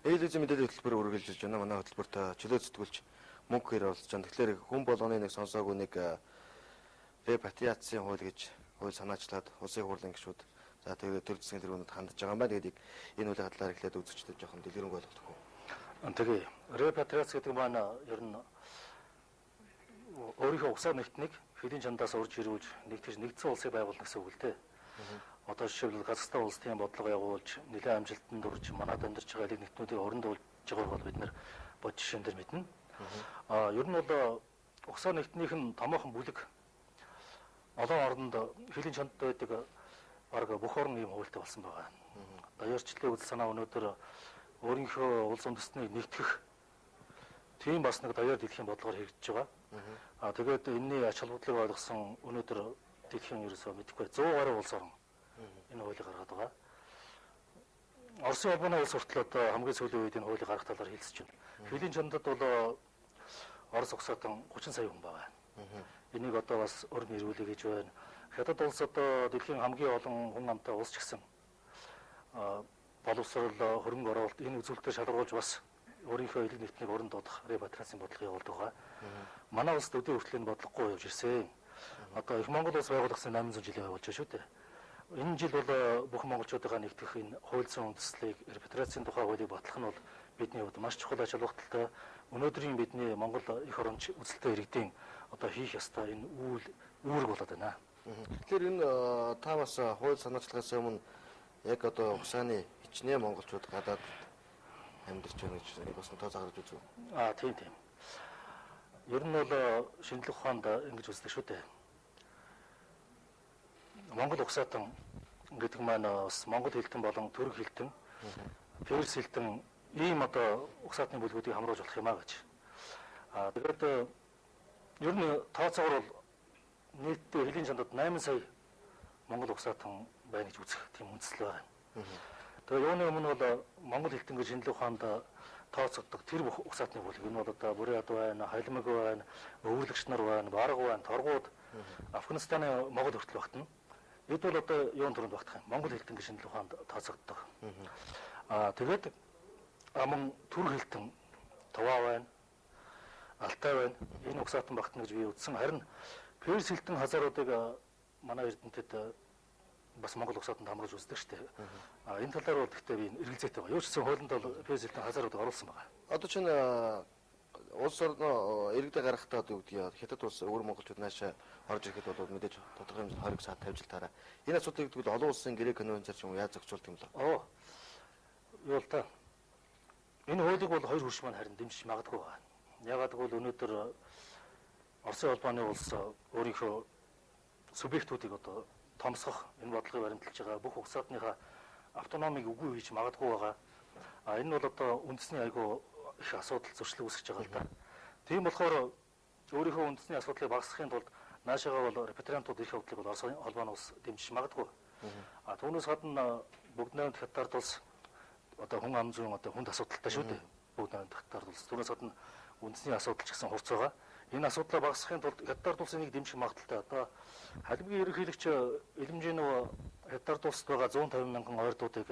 Ээлжийн мэдээллийн хөтөлбөр үргэлжилж байна. Манай хөтөлбөрт чөлөө сэтгүүлч мөнгө хэр оролцож байна. Тэгэхээр хүн болгоны нэг сонсоогүй нэг репатриацийн хууль гэж хууль санаачлаад улсын хурлын гишүүд за тэгээд төр засгийн тэргүүнүүд хандж байгаа юм байна. Тэгээд энэ хуулийн талаар эхлээд үзэгчдэд жоохон дэлгэрэнгүй ойлгох уу? Тэгээ репатриац гэдэг маань ер нь өөрийнхөө угсаа нэгтнийг хөлийн чандаас урж ирүүлж нэгтгэж нэгдсэн улсыг байгуулна гэсэн үг л дээ. Одоо жишээлбэл Казахстан улс тийм бодлого явуулж нэлээд амжилтанд хүрч манад амьдарч байгаа элэг нэгтнүүдийг оронд уулж байгааг бол бид нэр бод жишээн дээр мэднэ. Ер нь бол угсаа нэгтнийх нь томоохон бүлэг олон оронд хөлийн чанд байдаг бараг бүх орн ийм хуультай болсон байгаа. Даяарчлалын үзэл санаа өнөөдөр өөрийнхөө улс үндэстнийг нэгтгэх тийм бас нэг даяар дэлхийн бодлогоор хэрэгжиж байгаа. Тэгээд энэний ач холбогдлыг ойлгосон өнөөдөр дэлхийн ерөөсөө мэдэхгүй 100 гаруй улс орн энэ хуулийг гаргаад байгаа. Оросын холбооны улс хүртэл одоо хамгийн сүүлийн үед энэ хуулийг гаргах талаар хэлсэж байна. Хөлийн чандад бол Орос угсаатан 30 сая хүн байгаа. Энийг одоо бас өрн ирүүлэе гэж байна. Хятад улс одоо дэлхийн хамгийн олон хүн амтай улс ч гэсэн боловсрол, хөрөнгө оруулалт энэ үзүүлэлтээр шалгаруулж бас өөрийнхөө элэг нэгтнийг орон дуудах репатриацийн бодлого явуулдаг байгаа. Манай улсад өдөө хүртэл энэ бодлогогүй явж ирсэн. Одоо их Монгол улс байгуулагдсан 800 жилийн болж байгаа шүү дээ. Энэ жил бол бүх монголчуудыгаа нэгтгэх энэ хууль зүйн үндэслэлийг репатриацийн тухай хуулийг батлах нь бол бидний хувьд маш чухал ач холбогдолтой. Өнөөдрийн бидний Монгол эх оронч үзэлтэй иргэдийн одоо хийх ёстой энэ үйл үүрэг болоод байна. Тэгэхээр энэ та бас хууль санаачлагаас өмнө яг одоо угсааны хичнээн монголчууд гадаад амьдарч байна гэж бас тооцоо гаргаж үзв. Тийм тийм. Ер нь бол шинжлэх ухаанд ингэж үздэг шүү дээ. Монгол угсаатан гэдэг маань бас монгол хэлтэн болон түрк хэлтэн, перс хэлтэн ийм одоо угсаатны бүлгүүдийг хамруулж болох юм а гэж. Тэгээд ер нь тооцоогоор бол нийтдээ хөлийн чандад 8 сая монгол угсаатан байна гэж үзэх тийм үндэслэл байна. Тэгээ юуны өмнө бол монгол хэлтэн гэж шинжлэх ухаанд тооцогддог тэр бүх угсаатны бүлэг. Энэ бол одоо Бурят байна, Халимаг байна, Өвөрлөгч нар байна, Барга байна, Торгууд, Афганистаны Монгол хүртэл багтана. Эд бол одоо юун түрүүнд багтах юм? Монгол хэлтэн гэж шинжлэх ухаанд тооцогддог. Тэгээд мөн түрк хэлтэн Туваа байна, Алтай байна. Энэ угсаатан багтана гэж би үзсэн. Харин перс хэлтэн хазааруудыг манай эрдэмтэд бас Монгол угсаатанд хамруулж үздэг шүү дээ. Энэ талаар бол гэхдээ би эргэлзээтэй байгаа. Юу ч гэсэн хуулинд бол перс хэлтэн хазааруудыг оруулсан байгаа. Одоо чинь улс орноо иргэдээ гаргахтаа одоо юу гэдгийг хятад улс өвөр монголчууд наашаа орж ирэхэд бол мэдээж тодорхой хэмжээнд 20 саад тавьж л таараа. Энэ асуудлыг тэгвэл олон улсын гэрээ конвенцээр ч юм уу яаж зохицуулдаг юм бэ? Юу л та. Энэ хуулийг бол хоёр хөрш маань харин дэмжиж магадгүй байна. Ягаад гэвэл өнөөдөр Оросын холбооны улс өөрийнхөө субъектуудыг одоо томсгох энэ бодлогыг баримталж байгаа бүх угсаатныхаа автономыг үгүй хийж магадгүй байгаа. Энэ бол одоо үндэсний айгүй их асуудал зөрчил үүсгэж байгаа л да. Тийм болохоор өөрийнхөө үндэсний асуудлыг багасгахын тулд наашаага бол репатриантууд ирэх явдлыг бол Оросын холбооны улс дэмжиж магадгүй. Түүнээс гадна бүгд найрамд хятад улс одоо хүн ам зүйн одоо хүнд асуудалтай шүү дээ. Бүгд найрамд хятад улс. Түүнээс гадна үндэсний асуудал ч гэсэн хурц байгаа. Энэ асуудлаа багасгахын тулд хятад улсын нэг дэмжих магадлалтай. Одоо халимгийн ерөнхийлөгч Илэмжинов хятад улсад байгаа 150 мянган ойрдуудыг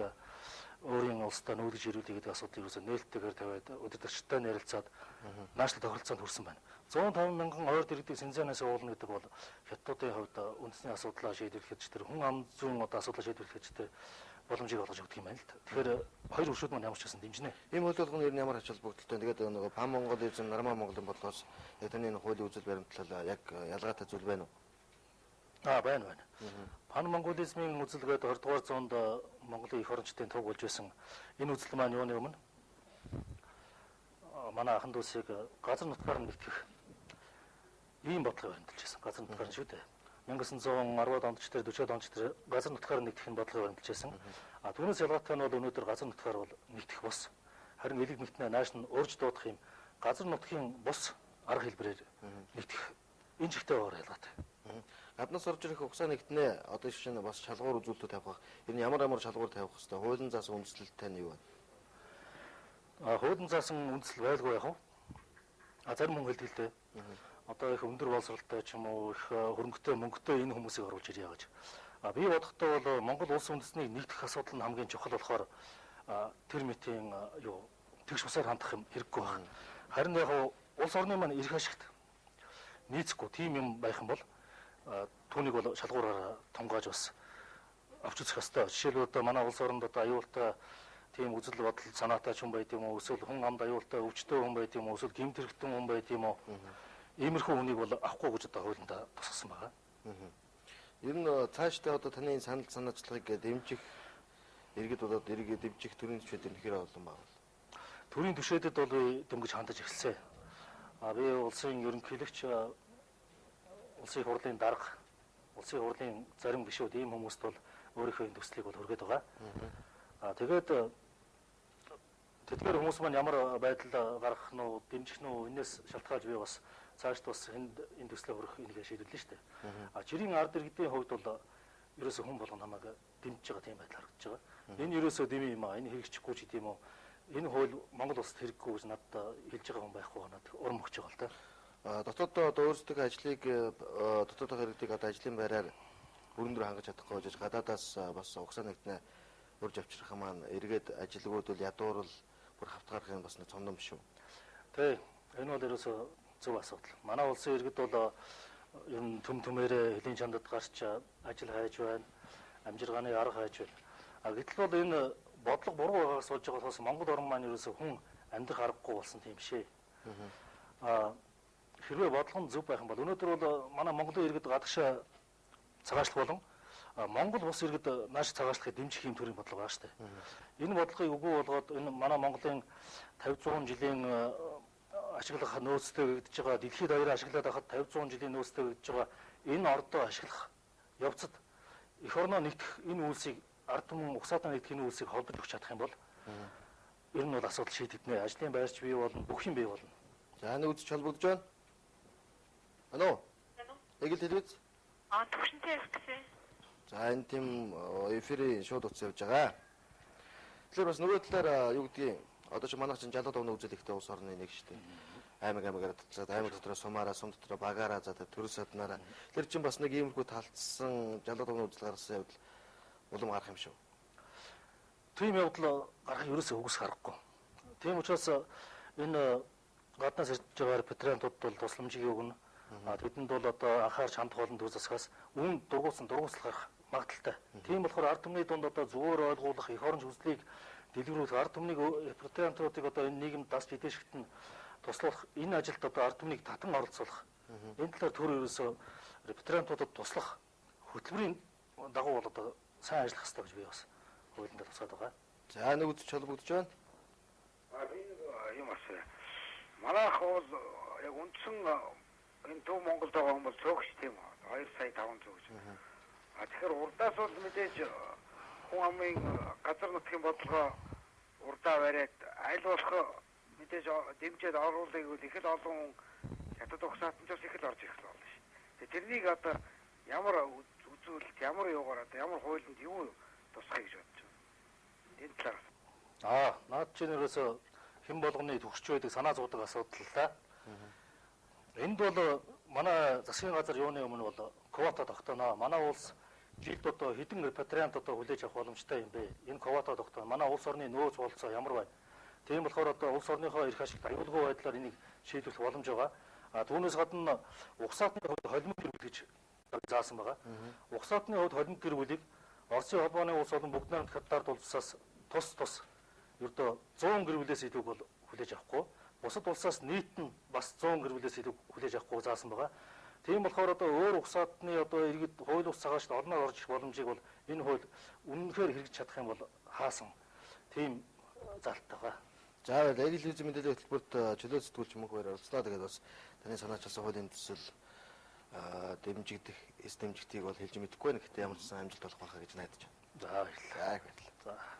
өөрийн улсдаа нүүлгэж ирүүлэе гэдэг асуудлыг ерөөсөө нээлттэйгээр тавиад удирдагчтай ярилцаад наашлаг тохиролцоонд хүрсэн байна. 150 мянган ойрд иргэдийг Синьцзянаас уулна гэдэг бол хятадын хувьд үндэсний асуудлаа шийдвэрлэхэд тэр хүн ам зүйн одоо асуудлаа шийдвэрлэхэд тэр боломжийг олгож өгдөг юм байна л да. Тэгэхээр хоёр өршүүд маань ямар ч байсан дэмжинэ. Ийм хууль болгоно ер нь ямар ач холбогдолтой. Тэгээд нөгөө пан монголизм, нармаа монголын бодлогоос яг таны энэ хуулийн үзэл баримтлал яг ялгаатай зүйл байна уу? Байна байна. Пан монголизмын үзэл гээд 20 дугаар зуунд Монголын эх орончдын туг болж байсан энэ үзэл маань юуны өмнө манай ахан дүүсийг газар нутгаар нэгтгэх ийм бодлогыг баримталж байсан. Газар нутгаар нь шүү дээ. 1910-ад онд ч тэр 40-ад онд ч тэр газар нутгаар нэгтгэх нь бодлогыг баримталж байсан. Түүнээс ялгаатай нь бол өнөөдөр газар нутгаар бол нэгтгэх бус. Харин элэг нэгтнээ нааш нь урьж дуудах юм газар нутгийн бус арга хэлбэрээр нэгтгэх энэ чигтээ байгаа ялгаатай. Гаднаас орж ирэх угсаа нэгтнээ одоо жишээ нь бас шалгуур үзүүлэлтүүд тавих байх. Ер нь ямар ямар шалгуур тавих хэвээр хуулийн заасан үндэслэлтэй нь юу вэ? Хуулийн заасан үндэслэл байлгүй яах вэ? Зарим хүн хэлдэг л дээ. Одоо их өндөр боловсролтой ч юм уу их хөрөнгөтэй мөнгөтэй энэ хүмүүсийг оруулж ирье гэж. Би бодохдоо бол Монгол улс үндэснийг нэгтгэх асуудал нь хамгийн чухал болохоор тэр мэтийн юу тэгш усаар хандах юм хэрэггүй байна. Харин яг улс орны маань эрх ашигт нийцэхгүй тийм юм байх юм бол түүнийг бол шалгуураар тунгааж бас авч үзэх ёстой. Жишээлбэл, одоо манай улс оронд одоо аюултай тийм үзэл бодол санаатай ч хүн байд юм уу, эсвэл хүн амд аюултай өвчтөй хүн байд юм уу, эсвэл гэмт хэрэгтэн хүн байд юм уу. Иймэрхүү хүнийг бол авахгүй гэж одоо хуулиндаа тусгасан байгаа. Ер нь цаашдаа одоо таны энэ санал санаачлагыг дэмжих иргэд болоод иргэд дэмжих төрийн түвшээд үнэхээр олон байна. Төрийн түвшээдэд бол би дөнгөж хандаж эхэлсэн. А би улсын ерөнхийлөгч, улсын хурлын дарга, улсын хурлын зарим гишүүд, ийм хүмүүст бол өөрийнхөө энэ төслийг бол хүргээд байгаа. А тэгээд тэдгээр хүмүүс маань ямар байдал гаргах нь уу, дэмжих нь үү, энэс шалтгаалж би бас цаашд бас энд энэ төслөө хүргэх энийгээ шийдвэрлэнэ шүү дээ. А жирийн ард иргэдийн хувьд бол ерөөсөө хүн болгон намайг дэмжиж байгаа тийм байдал харагдаж байгаа. Энэ ерөөсөө дэмий юм аа, энэ хэрэгжихгүй ч гэдэм үү. Энэ хууль Монгол улсад хэрэггүй гэж надад хэлж байгаа хүн байхгүй надад урам өгч байгаа л да. Дотооддоо одоо өөрсдийнхөө ажлыг, дотоодын иргэдийг одоо ажлын байраар бүрэн дүр хангаж чадахгүй гэж гадаадаас бас угсаа нэгтнэ урьж авчрах маань эргээд ажилгүйд бол ядуурл бүр хавтгаарах юм бас нэг цомдон биш үү? Тий, энэ бол ерөөсөө зөв асуудал. Манай улсын иргэд бол ер нь төм төмээрээ хөлийн чандад гарч ажил хайж байна, амжиргааны арга хайж байна. А гэтэл бол энэ бодлого буруу байгаагаас болж байгаа болохоос Монгол орн маань ерөөсөө хүн амьдрах аргагүй болсон тийм шээ. А хэрвээ бодлого нь зөв байх юм бол өнөөдөр бол манай Монголын иргэд гадагшаа цагаачлах болон Монгол бус иргэд нааш цагаачлахыг дэмжих юм төрлийн бодлого байгаа шүү дээ. Энэ бодлогыг үгүй болгоод энэ манай Монголын 50 100 жилийн ашиглах нөөцтэй гэгдэж байгаа, дэлхийд даяараа ашиглаад байхад 50 100 жилийн нөөцтэй гэгдэж байгаа энэ ордоо ашиглах явцад эх орноо нэгтгэх энэ үйлсийг, ард түмэн угсаатаа нэгтгэх энэ үйлсийг холбож өгч чадах юм бол ер нь бол асуудал шийдэгдэнэ. Ажлын байрч бий болно, бүх юм бий болно. За, нэг үзэж холбогдож байна. Алло. Эгэл телевиз. А, төвшөнтэй ярих гэсэн. За, энэ тийм эфирийн шууд утас явж байгаа. Тэгэхээр бас нөгөө талаар юу гэдгийг одоо чи манайх чинь 60 давны үзэл ихтэй улс орны нэг шүү дээ. Аймаг аймагаараа татцаад, аймаг дотроо сумаараа, сум дотроо багаараа, за төрөс саднаараа. Тэр чинь бас нэг иймэрхүү талцсан 60 давны үзэл гаргасан явдал улам гарах юм шүү. Тийм явдал гарах ерөөсөө үгүйсэх аргагүй. Тийм учраас энэ гаднаас ирж байгаа репатриантууд бол тусламжийг өгнө. А тэдэнд бол одоо анхаарч хандах болон төр засгаас үүн дургуутсан дургуутсал гарах магадлалтай. Тийм болохоор ард түмний дунд одоо зөвөр ойлгуулах, эх орон хүслийг дэлгэрүүлэх, ард түмнийг репатриантуудыг одоо энэ нийгэмд дасч идэшгт нь туслах энэ ажилд одоо ард түмнийг татан оролцуулах. Энэ талаар төр ерөөсөө репатриантуудад туслах хөтөлбөрийн дагуу бол одоо сайн ажиллах хэрэгтэй гэж би бас хуулинд тусгаад байгаа. За, нэг үзэж холбогдож байна. А би нэг юм асууя. Манайх бол яг үндсэн энэ Төв Монголд байгаа хүн бол цөөхч тийм үү? 2 сая 500 гэж. А тэгэхээр урдаас бол мэдээж хүн амын газар нутгийн бодлогоо урдаа бариад аль болох мэдээж дэмжиж оруулахыг бол их л олон хүн хятад угсаатан ч бас их л орж ирэх болно ш. Тэгээ тэрнийг одоо ямар үзүүлэлт, ямар юугаар, одоо ямар хуулинд юу тусахыг гэж бодож байна? Энэ талаар. Аа, наад чинь ерөөсөө хэн болгоны төгсч байдаг, санаа зовдөг асуудал л да. Энд бол манай засгийн газар юуны өмнө бол квота тогтооно. Манай улс жилд одоо хэдэн репатриант одоо хүлээж авах боломжтой юм бэ? Энэ квота тогтооно. Манай улс орны нөөц бололцоо ямар байна? Тийм болохоор одоо улс орныхоо эрх ашигт аюулгүй байдлаар энийг шийдвэрлэх боломж байгаа. А түүнээс гадна угсаатны хувьд холимог гэр бүл гэж заасан байгаа. Угсаатны хувьд холимог гэр бүлийг Оросын холбооны улс болон бүгд найрамдах хятад улсаас тус тус ердөө 100 гэр бүлээс илүү бол хүлээж авахгүй. Бусад улсаас нийт нь бас 100 гэр бүлээс илүү хүлээж авахгүй заасан байгаа. Тийм болохоор одоо өөр угсаатны одоо иргэд хууль бус цагаашд орноор орж ирэх боломжийг бол энэ хууль үнэнхээр хэрэгжиж чадах юм бол хаасан тийм залттай байгаа. За, баярлалаа. Эгэл телевизийн мэдээллийн хөтөлбөрт чөлөө сэтгүүлч мөнх баяр оролцлоо. Тэгээд бас таны санаачилсан хуулийн төсөл дэмжигдэх, эс дэмжигдгийг бол хэлж мэдэхгүй байна. Гэхдээ ямар ч сан амжилт болох байхаа гэж найдаж байна. За, баярлалаа. За, их баярлалаа. За.